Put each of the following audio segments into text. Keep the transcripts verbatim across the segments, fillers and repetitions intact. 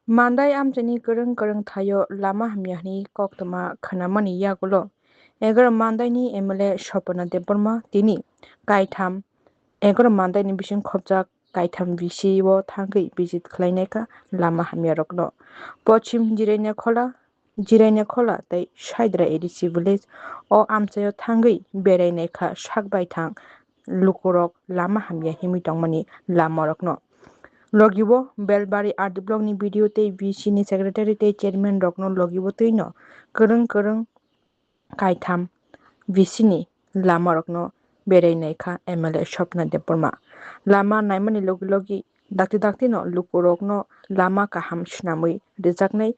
Mandai amchaini kwrwng kwrwng thaio lama hamya hwnwi koktwma khwnamani yagulo egaroh Mandaini M L A Swapna Debbarma tini kaitham egaroh Mandaini bising khopjak kaitham B C o thangwi visit khlainaikha lama hamyarokno. Pochim Jirania Khola, Jirania Khola tei Saidra A D C village o amchaio thangwi berainaikha sak baithang lukurok lama hamya himwi tongmani lamarokno. Logi o Belbari R D block ni B D O tei V C ni secretary tei chairman rokno logi o twino kwrwng kwrwng kaitham V C ni lamarokno berainaikha M L A Swapna Debbarma. Lama naimani logi logi dakti daktino lukurokno lama kaham swnamwi rwjaknai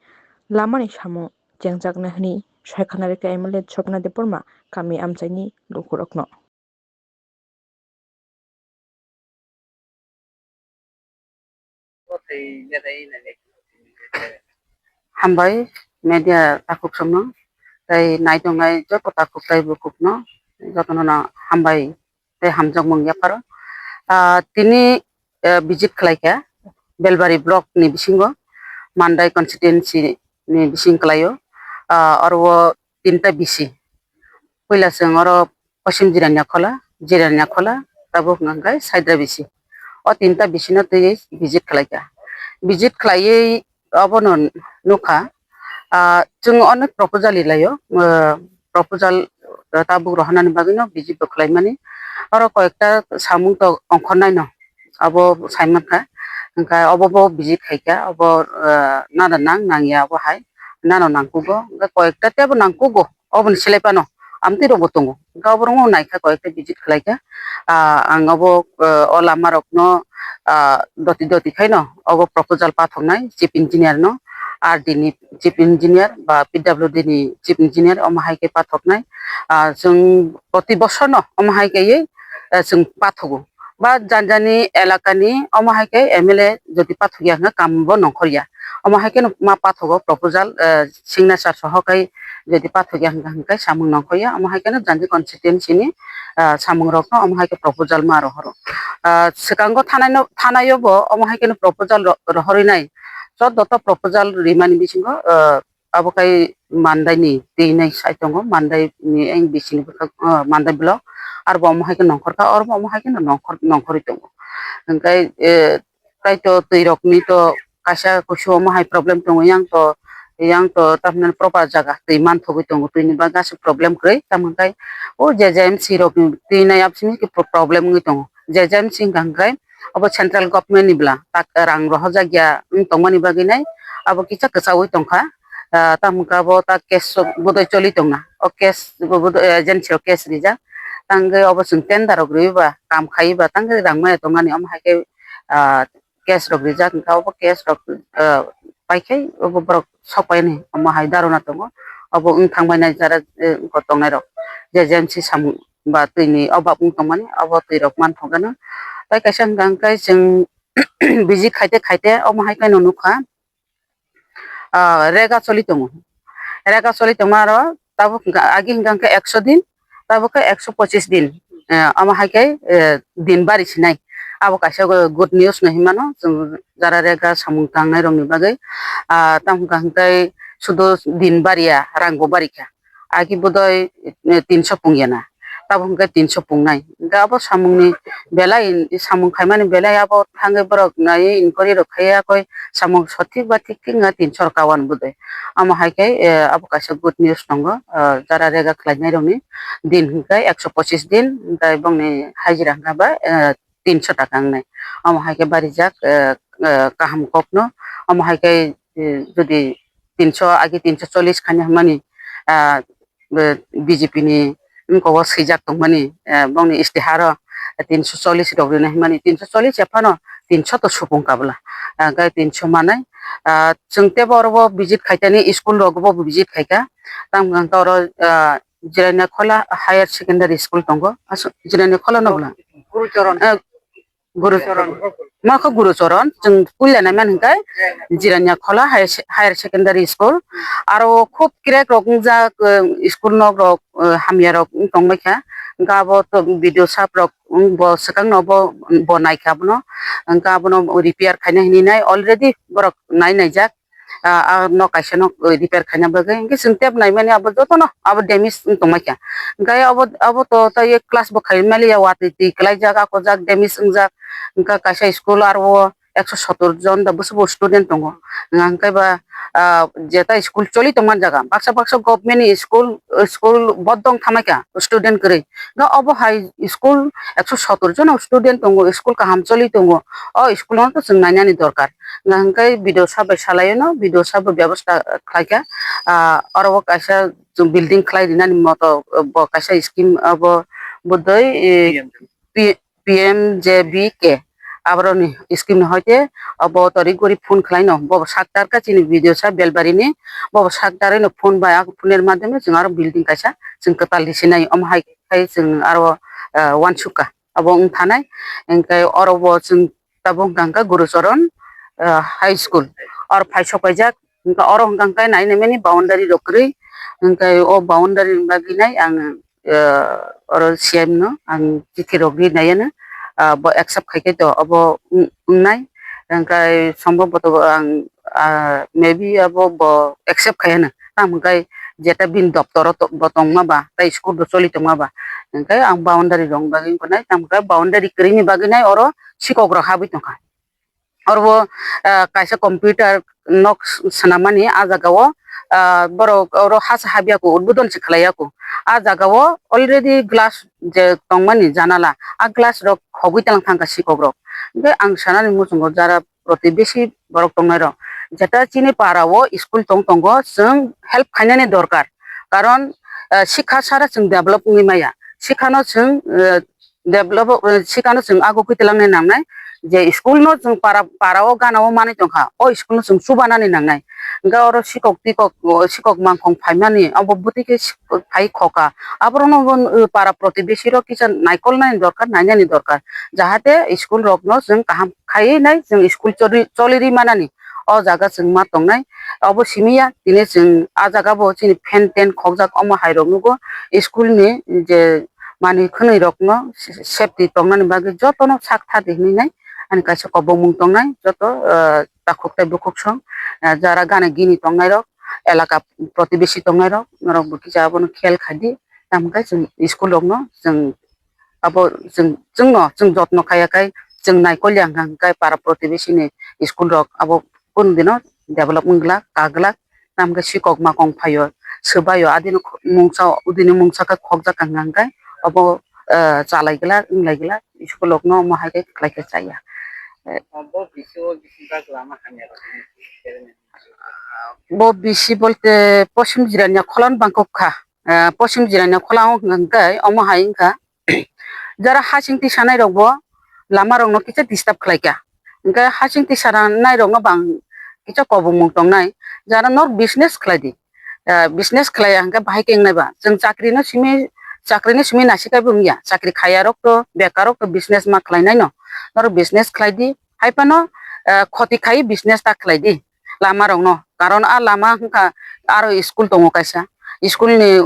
lamani samung chengjaknai hwnwi saikha narikha M L A Swapna Debbarma kami amchaini lukurokno. Hambai media takhuk songno tei naitongnai joto takhuk tei bukhukno jotono no hambai tei hamjakmung yapharo. Ah, tini, eh, visit khlaikha Belbari block ni bisingo Mandai constituency ni bising kwlaio. Ah, oro o tinta B C. Puila chwng oro Pochim Jirania Khola, Jirania Khola, tabuk hwnkha khe Saidra B C. O tinta B C no twiwi visit khlaikha. Visit khlaiwi obono nukha, ah, chwng onek proposal rilaio, ah, proposal, ah, tabuk rohornani bagwino visit bo khlaimani. Oro koyekta samung tok ongkhornaino abo saimankha. Hwnkhe obo bo visit khaikha, obo, ah, nana nang nangya obo hai, nano nangkugo, hwnkhe koyekta teibo nangkugo. Oboni selai phano amtwi rokbo tongo. Hwnkhe oborokno naikha, koyekta visit khlaikha. Ah, ang obo, ah, o lamarokno, ah, doti doti khaino obo proposal pathoknai chief engineer no, R D ni chief engineer ba P W D ni chief engineer, omo hai khe pathoknai. Ah, chwng proti bosorno omo hai khe, eh, chwng pathogo. Ba jani jani elakani omo hai khe M L A jodi pathokya hwnkhe kambo nongkhorya. Omo hai kheno ma pathogo proposal, eh, signature soho khai jodi pathokya hwnkha hwnkhe samung nongkhorya. Omo hai kheno jani constituency ni, ah, samung rokno omo hai khe proposal ma rohoro. Ah, swkango thanai no, thanaio bo omo hai kheno proposal ro-, rohorwi nai. Joto to proposal rimani bisingo, ah, abo khai Mandai ni twi nai sai tongo, Mandai ni eng bisini bwkhak, ah, Mandai block, arbo omo hai khe nongkhor kha, oro bo omo hai khe no nongkhor, nongkhorwi tongo. Hwnkhe, eh, kaitor twi rok ni to kaisa kusu omo hai problem tongo, yang to, yang to tamni proper jaga twi manthogwi tongo, twi ni bagwi aswk problem kwrwi, tamo hwnkhe o J J M C rok ni twi nai absini khe pro-, problem wngwi tongo, J J M C hwnkha hwnkhe obo central government ni bwla tak rang rohorjak ya wng tongmani bagwi nai abo kisa kwchaui tongkha. Ah, tamo hwnkhe abo ta case bodoi choli tongna, o case bo bodoi, eh, agency o case rijak, tangwi obo chwng tender rok riwi ba kam khaiwi ba tangwi rang maya tongmani omo hai khe, ah, case rok rijak, hwnkhe obo case rok, ah, paikhai obo borok sok painani omo hai dharona tongo, obo wng thang bainai jara, eh, wngkha tongnai rok J J M C samung ba twi ni obab wng tongmani obo twi rok manthok gana. Tai kaisa hwnkha hwnkhe chwng visit khaite khaite omo hai khe no nukha, ah, rega choli tongo, rega choli tongo aro tabuk hwnkha agi hwnkha hwnkhe ekso din, tabuk khe ekso pochis din, eh, omo hai khe, eh, din bari sinai. Abo kaisa good news no hinmano chwng jara rega samung tangnai rok ni bagwi, ah, tamo hwnkha hwnkhe sudu din bariya, rang bo barikha. Agi bodoi, eh, tinso pungya na, tabuk hwnkhe tinso pungnai. Hwnkhe abo samungni belai, samung khaimani belai abo thangwi borok naiwi inquiry rok khaiya koi samung sothik ba thik thik wngkha tinso rok kawan bodoi. Omo hai khe, eh, abo kaisa good news tongo, eh, jara rega khlainai rokni din hwnkhe ekso pochis din, hwnkhe bongni hajira hwnkha ba, eh, tinso taka wngnai. Omo hai khe barijak, eh, eh, kaham kokno. Omo hai khe, eh, jodi tinso agi tinso chollish khaina hwnmani, ah, eh, B J P ni wngkok o swijak tongmani, eh, bongni istiharo tinso chollish rok rina hwnmani, tinso chollish ya phano tinso to supung kabla. Ah, gai tinso manai. Ah, chwng tebo oro bo visit khaikani, school rogo bo visit khaika. Tamo hwnkha oro, ah, Jirania Khola Higher Secondary School tongo. Aso, Jirania Khola no bwla? Gurucharan. Eh, Gurucharan. Ma khe Gurucharan, chwng puila naimani hwnkhe Jirania Khola Higher Se-, Higher Secondary School. Aro khub crack rok wngjak, eh, school nok rok, eh, hamya rok wng tong baikha. Hwnkhe abo to B D O sap rok wng bo swkang no bo, bo naikha abono. Hwnkhe abono repair khaina hinwi nai already borok nai naijak. ah, ah, nok kaisa no, eh, repair khaina bagwi. Hwnkhe chwng tep naimani abo jotono abo damage wng tongmai kha. Hwnkhe abo, abo to tei class bo khai maliya, watwi twi kwlaijak, ako jak damage wngjak. Hwnkhe kaisa school aro o ekso sotor jon da bwswk bo student tongo. Hwnkhe ba, ah, jeta school choli tongmani jaga, baksa baksa government ni school, school bodong thamai kha student kwrwi. Hwnkhe obo hai school ekso sotor jon student tongo, school kaham choli tongo. O school no to chwng nainani dorkar. Hwnkhe B D O sir bai salaio no, B D O sir bo bebosta khlaikha. Ah, oro o kaisa building khlai rinani moto bo kaisa scheme abo budoi, eh, P-, P M J B K aboroni scheme ni hoite obo tori guri phone khlaino, bo saktar kha chini B D O sir Belbari ni, bo saktarwi no phone bai, a phone er madhyome chwng aro building kaisa chwng kwtal risinai, omo hai khai chwng aro, ah, uansukha. Abo wng thanai, hwnkhe oro bo chwng tabuk hwnkha kha Gurucharan, ah, High School. Oro phai sok paijak, hwnkhe oro hwnkha khe nai nai mani boundary rok kwrwi, hwnkhe o boundary ni bagwi nai ang, ah, oro C M no ang chithi rok ri nai ano, ah, bo accept khai khe to obo wng-, wngnai, hwnkhe sombhoboto ang, ah, maybe abo bo accept khai ano. Tamo hwnkhe jeta bini doptoro to-, bo tongma ba, tei school bo choli tongma ba, hwnkhe ang boundary rok bagwi wngkha nai, tamo hwnkhe boundary kwrwini bagwi nai oro sikok rok habwi tongkha. Oro bo, ah, kaisa computer nok s-, swnamani ah jaga o, ah, borok oro hasa habya kho, udbodon se khlaiya kho. Ah jaga o already glass je tongmani janala, ah glass rok khogwi talang thangkha sikok rok. Hwnkhe ang sanani muchungo jara protibesi borok tongnai rok. Jeta chini para o school tong tongo, chwng help khainani dorkar. Karon, eh, sikha sara chwng develop wngwi maya. Sikhano chwng, eh, develop, eh, sikhano chwng agugwi twlangnai nangnai. Je school no chwng para, para o gana o manwi tongkha, o school no chwng chubanani nangnai. Hwnkhe oro sikok tikok, o sikok mangkhong phaimani, abo bwtwi khe sik-, phai khoka. Aborokno bo, eh, para protibesi rok kisa naikolnani dorkar, nainani dorkar. Jahate school rokno chwng kaham khaiwi nai chwng school choli, choli ri manani o jaga chwng ma tongnai. Obo simi ya, tini chwng ah jaga bo chini fan ten khokjak omo hai rok nugo. School ni je manwi khwnwi rokno safety tongnani bagwi jotono sak thadi hinwi nai ani kaisa kobongmung tongnai joto, ah, takhuk tei bukhuk song, ah, jara gana gini tongnai rok, elaka protibesi tongnai rok, norok bo kisa abono khel khai di. Tamo khe chwng school rokno chwng abo chwng, chwngno chwng jotno khaiya khai chwng naikolya hwnkha hwnkhe para protibesi ni school rok abo kunu dino develop wng glak, ka glak, tamo khe sikok makong phaio, swbaio, adino mungsa, udini mungsa khe khokjak hwnkha hwnkhe abo, eh, chalai glak, wng lai glak, school rokno omo hai khe khlai khe chaya. Eh, bo bisi bolte Poschim Jirania kholan bangkok kha. Ah, Poschim Jirania khola wng hwnkha hwnkhe omo hai wngkha, jara hasing tisanai rok bo lama rok no kisa disturb khlai kha, hwnkhe hasing tisanai rok no bang kisa kobongmung tongnai, jara nor business khlai di, ah, business khlai ya hwnkhe bahai khe wngnai ba, chwng chakri no simi, chakri no simi naisik kaibo wngya, chakri khaiya rok to bekar rok to business ma khlai nai no, nor business khlai di, hai phano, ah, khoti khai business ta khlai di. Lama rok no, karon ah lama wngkha aro school tongo kaisa, school ni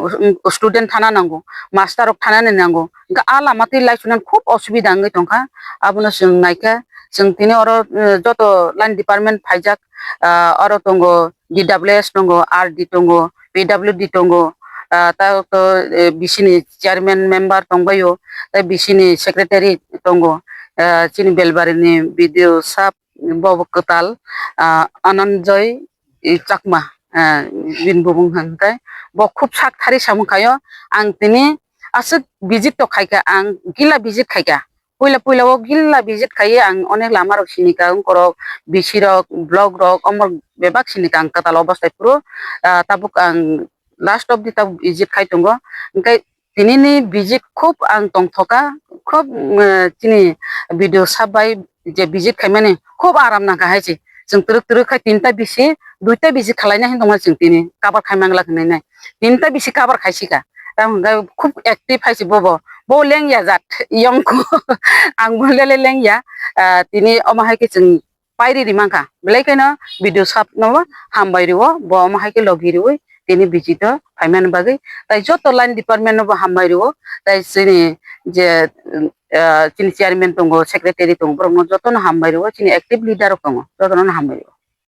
student thana nango, master rok thana ni nango, hwnkhe ah lama twi lai suinani khub osubida wngwi tongkha. Abono chwng naikhe, chwng tini oro, eh, joto line department phaijak, ah, oro tongo D W S tongo, R D tongo, P W D tongo, ah, ta to, eh, B C ni chairman member tongbaio, tei B C ni secretary tongo, ah, chini Belbari ni B D O sab, bo bo kwtal, ah, Ananjoy, eh, Chakma, ah, bini bumung hwnkhe bo khub sak thari samung khaio. Ang tini aswk visit to khaikha, ang gila visit khaikha. Puila puila o gila visit khaiwi ang onek lama rok sinikha, wngkorok, B C rok, block rok, omo bebak sinikha ang kwtal obostai phuru, ah, tabuk ang last of the tabuk visit khai tongo. Hwnkhe Tini ni visit khub ang tongthoka, khub, eh, chini B D O sab bai je visit khaimani khub aram nangkha hai se. Chwng twrwk twrwk khai tinta bisi, duita bisi khwlaina hin tongmani chwng tini cover khai mangla hinwi nai. Tinta bisi cover khai sika. Tamo hwnkhe khub active hai se bobo. Bo lengya jat yongkho. Ang bo lele lengya. Ah, tini omo hai khe chwng pairi ri mankha, belai kheno B D O sab no hambai rio, bo omo hai khe logi riui tini visit o phaimani bagwi, tai joto line department no bo hambai rio, tai chini je, ah, chini chairman tongo, secretary tongo, borok no joto no hambai rio, chini active leader rok tongo, joto no hambai rio.